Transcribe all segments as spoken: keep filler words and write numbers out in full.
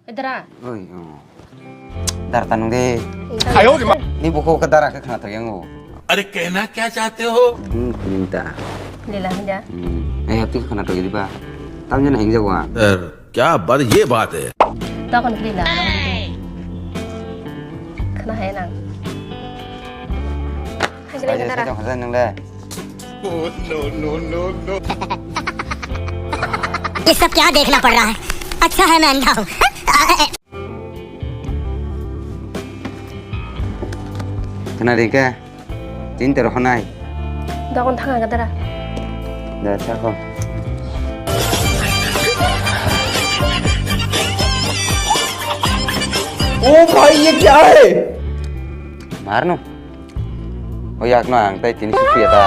Dara. Oi, oh. Dara ta nung de. Ni buku ke dara ke khna thok yang o. अरे कहना क्या चाहते हो? Hmm, kini ta. Lila hinja. Hmm. Eh, apni khna thok di ba. Tam jana hinja wa. Sir, क्या बात, ये बात है। Tokon lila. Khna hai nang. Hai jana dara. Hai jana nang le. ये सब क्या देखना पड़ रहा है? अच्छा है मैं अंधा हूँ। Khna ri khe, tini tero honai. Dogon thang aga dara. Da, sa kho. ओ भाई, ये क्या है? Marno. O yakno ang tei tini susuya ta.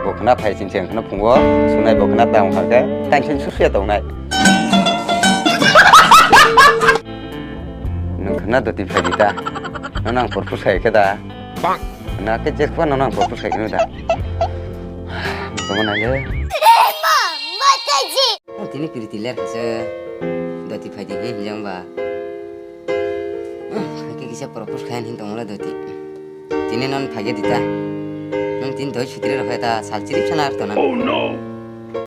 Bo khna phai chin cheng khna phungo. Sunai bo khna ta wngkha khe. Tang chin susuya tongnai. Nwng khna doti phai di ta. Nono ang propose khai khe da. Na khe je khwa nono ang propose khai khe da. Tongma nai le. Tini piriti ler khe se. Doti phai di hinjang ba. Hai khe kisa propose khai hin tongla doti. Tini non phai khe di ta. Nwng tini doi sutri rok hai ta sal chirip sana ar tona.